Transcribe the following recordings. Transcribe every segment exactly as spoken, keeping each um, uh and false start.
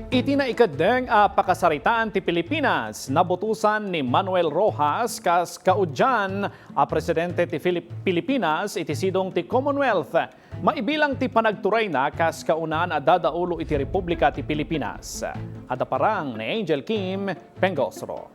Iti naikeddeng a pakasaritaan ti Pilipinas, nabutosan ni Manuel Roxas kas kaudyan a presidente ti Filip-, Pilipinas iti sidong ti Commonwealth. Maibilang ti panagturayna kas kaunaan a dadaulo iti Republika ti Pilipinas. Adda parang ni Angel Kim Pengosro.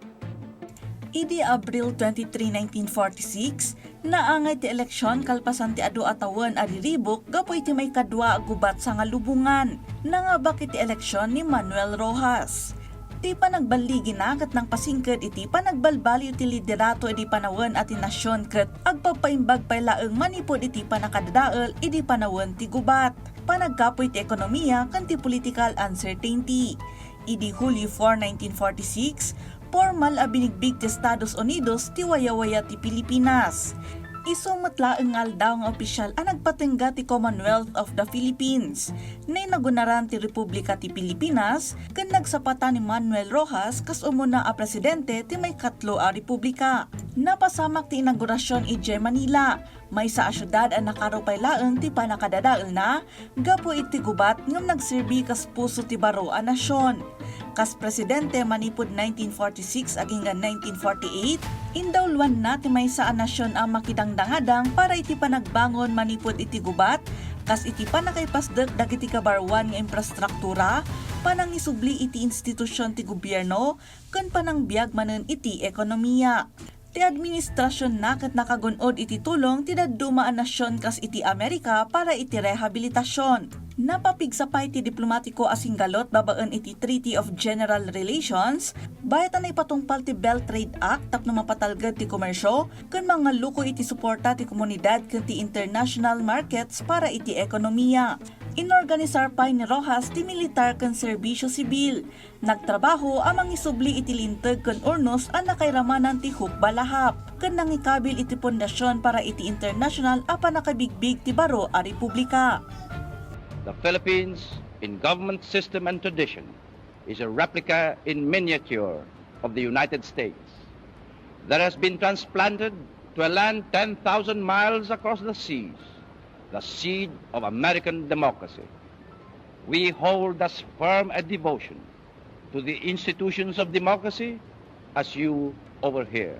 Idi Abril twenty-three, nineteen forty-six, naangay ti eleksyon kalpasan ti adu a tawen a riribuk gapu iti maikadua a gubat sangalubongan. Nangabak iti eleksyon ni Manuel Roxas. Ti panagballigina ket nangpasingked iti panagbalbaliw ti liderato idi panawen a ti nasion ket agpapaimbag pay laeng manipud iti panakadadael idi panawen ti gubat, panagkapuy ti ekonomiya ken ti political uncertainty. Idi Hulyo four, nineteen forty-six, pormal a binigbig ti Estados Unidos ti wayawaya ti Pilipinas. Isu met laeng nga aldaw nga opisyal a nagpatengga ti Commonwealth of the Philippines. Nainagunaran ti Republika ti Pilipinas ken nagsapata ni Manuel Roxas kas umuna a presidente ti maikatlo a republika. Napasamak ti inaugurasion idiay Manila, maysa a siudad a nakarupay laeng ti panakadadaelna gapu iti gubat ngem nagserbi kas puso ti baro a nasion. Kas presidente manipud nineteen forty-six agingga nineteen forty-eight, indawloanna ti maysa a nasion a makidangdangadang para iti panagbangon manipud iti gubat, kas iti pannakaipasdek dagiti kabaruan nga infrastruktura, panangisubli iti institusion ti gobierno, ken panangbiag manen iti ekonomiya. Ti administrasionna ket nakagun-od iti tulong ti dadduma a nasion kas iti Amerika para iti rehabilitasion. Napapigsa pay ti diplomatiko a singgalot babaen iti Treaty of General Relations, bayat a naipatungpal ti Belt Trade Act tapno mapatalged ti komersio ken mangalluko iti suporta ti komunidad ken ti international markets para iti ekonomiya. Inorganisar pay ni Roxas ti militar ken serbisio sibil. Nagtrabaho a mangisubli iti linteg ken urnos a nakairamanan ti hukbalahap, ken nangikabil iti pundasyon para iti internasyonal a pannakabigbig ti baro a republika. The Philippines, in government system and tradition, is a replica in miniature of the United States that has been transplanted to a land ten thousand miles across the seas, the seed of American democracy. We hold as firm a devotion to the institutions of democracy as you over here.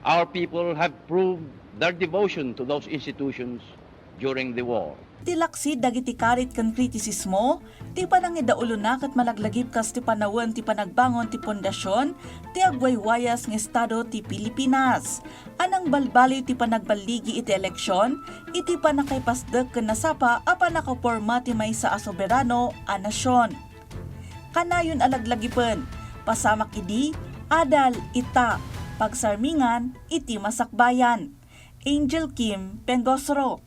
Our people have proved their devotion to those institutions during the war. Ti laksid dagiti karit ken kritisismo, ti panangidaulona ket malaglagip kas ti panawen ti panagbangon ti pundasyon ti agwaywayas nga estado ti Pilipinas. A nangbalbaliw ti panagballigi iti eleksyon, iti pannakaipasdek ken nasapa a pannakaporma ti maysa a soberano a nasion. Kanayon a laglagipen, pasamak idi, adal ita, pagsarmingan iti masakbayan. Angel Kim Pengosro.